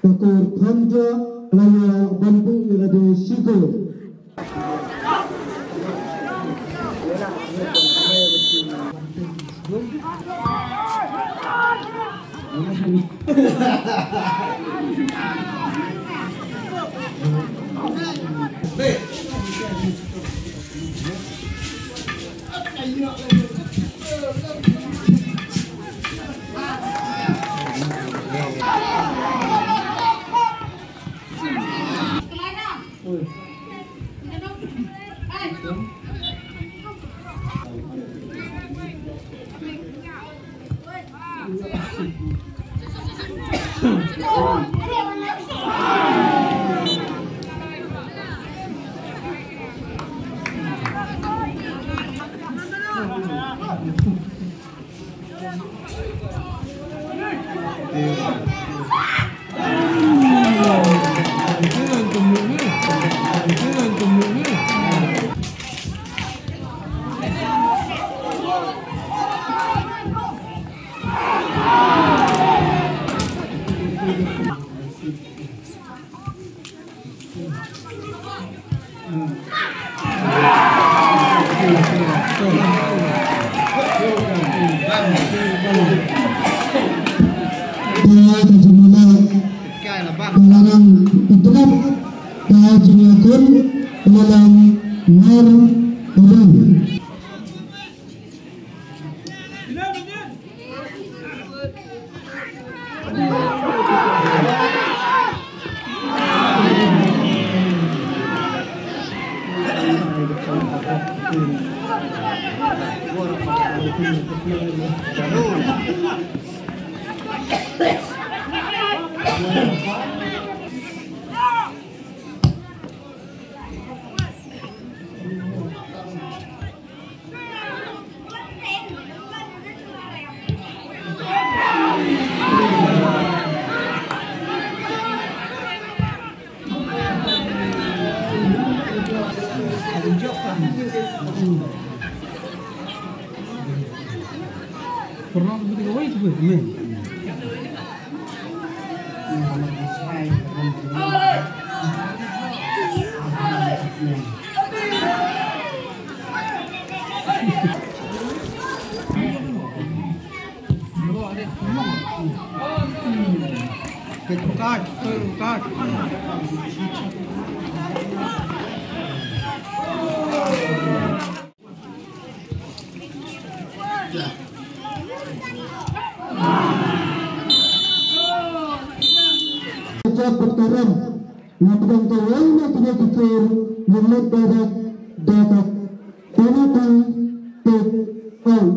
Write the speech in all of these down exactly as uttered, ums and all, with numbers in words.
Ka kur kham jua la ïa ban buh ïa lade shikor. Ka jingïaleh ka la nang pyntlop ka jingïakun Lalang Ngar Rum. Pernah begitu kawai tu, men. Jabut karam, na pdeng kawei na kine ki kur, nyelet direct, direct, penalty, kick out.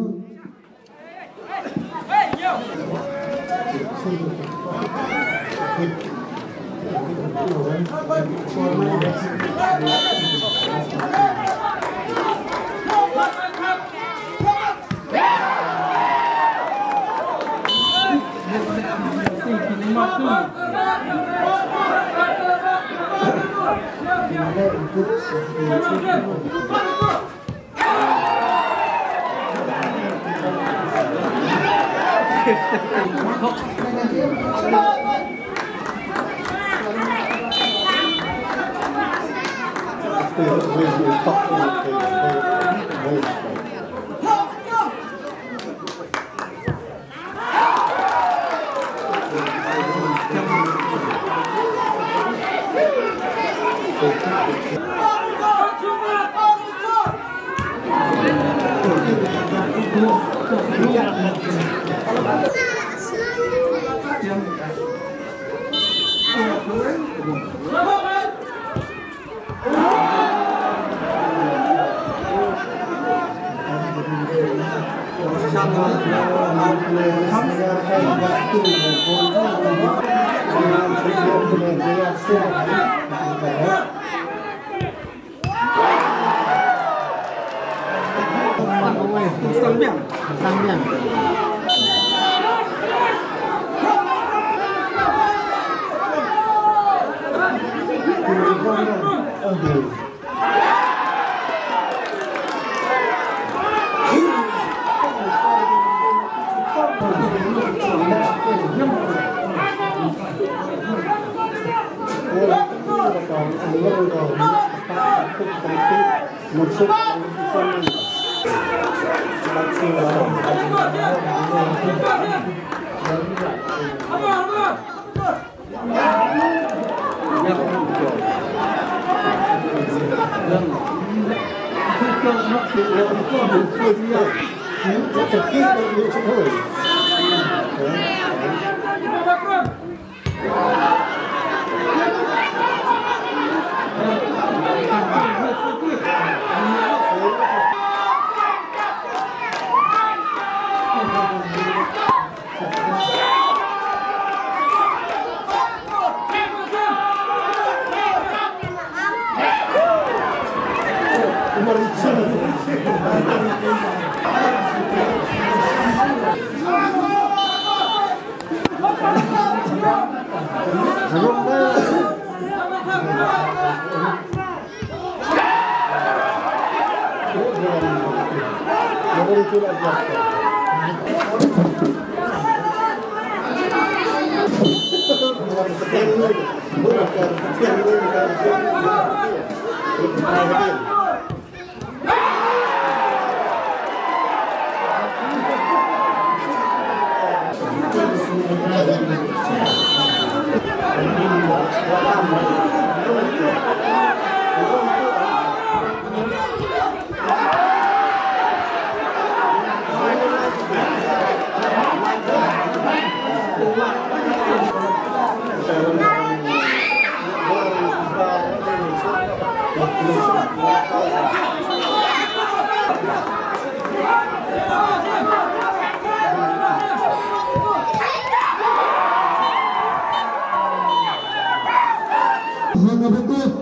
Hana bakut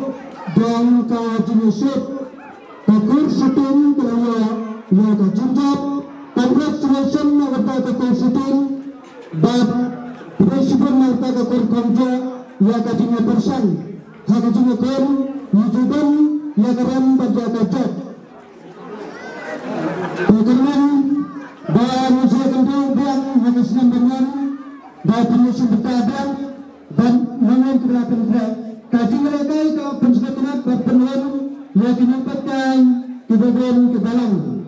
dang ka jinisip. Ka kur shooting ka la ïoh ïa ka jingjop. Congratulations na ka bynta ka kur shooting. Bad congratulations na ka bynta ka kur kongja ïa ka jingïapyrshang ha ka jingïakhun, ïa ka jingdon ïa ka rem bad ïa ka jop. Ka kyrmen ba ngi ju ïakynduh biang ha ka snem ban wan, ba pynïasoh bynta biang. Ban nongwei ki ba la pynkhreh ka jingïalehkai ka pynsngewtynnat bad pynlong ïa ki nongpatkai kiba bun kiba lang.